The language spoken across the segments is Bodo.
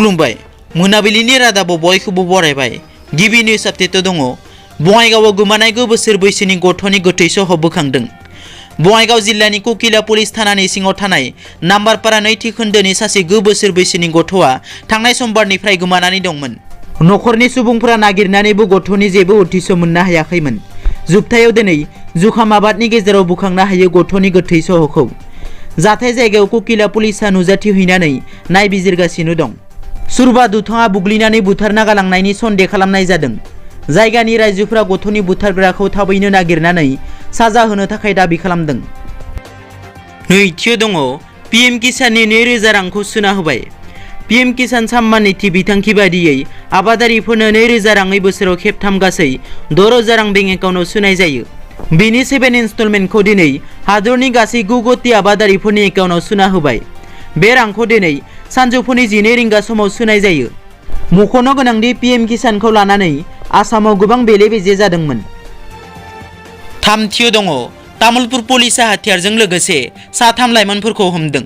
खुलुमबाय मोनाबिलिनि रादाबाव बयखौबो बरायबाय। गिबि निउज आपडेटआव दङ बङाइगावआव गोमानाय 9 बोसोर बैसोनि गथ'नि गोथै सह बोखांदों। बङाइगाव जिल्लानि कुकिला पुलिस थानानि सिङाव थानाय नाम्बारपारा नैथि खोन्दोनि सासे 9 बोसोर बैसोनि गथ'आ थांनाय समबारनिफ्राय गोमानानै दंमोन। नखरनि सुबुंफोरा नागिरनानैबो गथ'नि जेबो उथिस मोननो हायाखैमोन। जोबथायाव दिनै जुखाम आबादनि गेजेराव बोखांनो हायो गथ'नि गोथै सहखौ। जाथाय जायगायाव कुकिला पुलिसआ नुजाथि हैनानै नायबिजिरगासिनो दं। सोरबा दुथाङा बुग्लिनानै बुथारना गालांनायनि सन्देह खालामनाय जादों। जायगानि रायजोफोरा गथ'नि बुथारग्राखौ थाबैनो नागिरनानै साजा होनो थाखाय दाबि खालामदों। नैथियाव दङ पीएम किसाननि 2000 रांखौ सोना होबाय। पीएम किसान सम्मान निधि बिथांखि बायदियै आबादारिफोरनो 2000 राङै बोसोराव खेबथाम गासै 6000 रां बेंक एकाउन्टआव सोनाय जायो। बेनि 7 इनस्टलमेन्टखौ दिनै हादरनि गासै 9 कोटी आबादारिफोरनि एकाउन्टआव सोना होबाय। बे रांखौ दिनै सानजौफुनि 12 रिंगा समाव सोनाय जायो। मख'नो गोनांदि पीएम किसानखौ लानानै आसामाव गोबां बेले-बेजे जादोंमोन। थामथियाव दङ तामुलपुर पुलिसआ हाथियारजों लोगोसे 3 लाइमोनफोरखौ हमदों।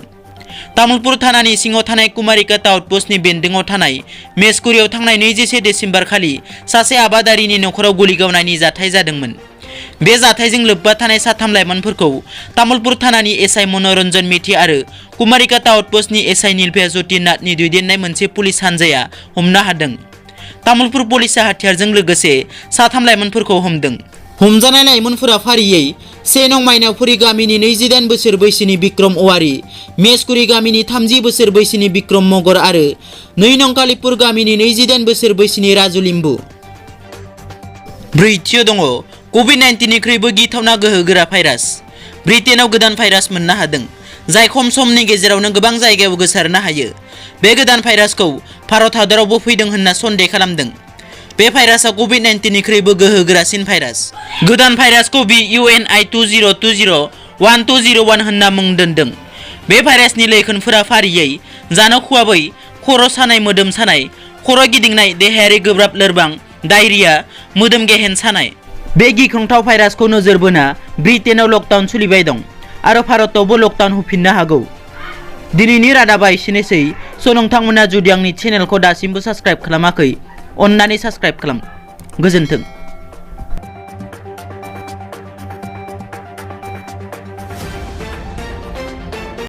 तामुलपुर थानानि सिङाव थानाय कुमारिकाता आउटपोस्टनि बेन्दोङाव थानाय मेसकुरियाव थांनाय 21 डिसेम्बर खालि सासे आबादारिनि नखराव गुलि गावनायनि जाथाय जादोंमोन। बे जाथायजों लोब्बा थानाय 3 लाइमोनफोरखौ तामुलपुर थानानि एसआई मनोरन्जन मिथि आरो कुमारिकाता आउटपोस्टनि एसआई नीलफेया ज्योति नाथनि दैदेननाय मोनसे पुलिस हानजाया हमनो हादों। तामुलपुर पुलिसआ हाथियारजों लोगोसे 3 लाइमोनफोरखौ हमदों। हमजानाय लाइमोनफोरा फारियै 1 नं माइनावपुरी गामिनि 28 बोसोर बैसोनि बिक्रम औवारी, मेसकुरि गामिनि 30 बोसोर बैसोनि बिक्रम मगर आरो 2 नं कालीपुर गामिनि 28 बोसोर बैसोनि राजु लिम्बु। ब्रैथियाव दङ कभिड-19निख्रुइबो गिथावना गोहोगोरा भाइरास। ब्रिटेनाव गोदान भाइरास मोननो हादों जाय खम समनि गेजेरावनो गोबां जायगायाव गोसारनो हायो। बे गोदान भाइरासखौ भारत हादरावबो फैदों होनना सन्देह खालामदों। बे भाइरासआ कभिड-19निख्रुइबो गोहोगोरासिन भाइरास। गोदान भाइरासखौ BUNI 20201201 होनना मुं दोनदों। बे भाइरासनि लैखोनफोरा फारियै जानो खुवाबै, खर' सानाय, मोदोम सानाय, खर' गिदिंनाय, देहायारि गोब्राब लोरबां, डायरिया, मोदोम गेहेन सानाय। बे गिख्रंथाव भाइरासखौ नोजोर बोना ब्रिटेनाव लकडाउन सोलिबाय दं आरो भारतआवबो लकडाउन होफिननो हागौ। दिनैनि रादाबा एसेनोसै। नोंथांमोना जुदि आंनि चेनेलखौ दासिमबो साबस्क्राइब खालामाखै, अन्नानै साबस्क्राइब खालाम। गोजोन्थों।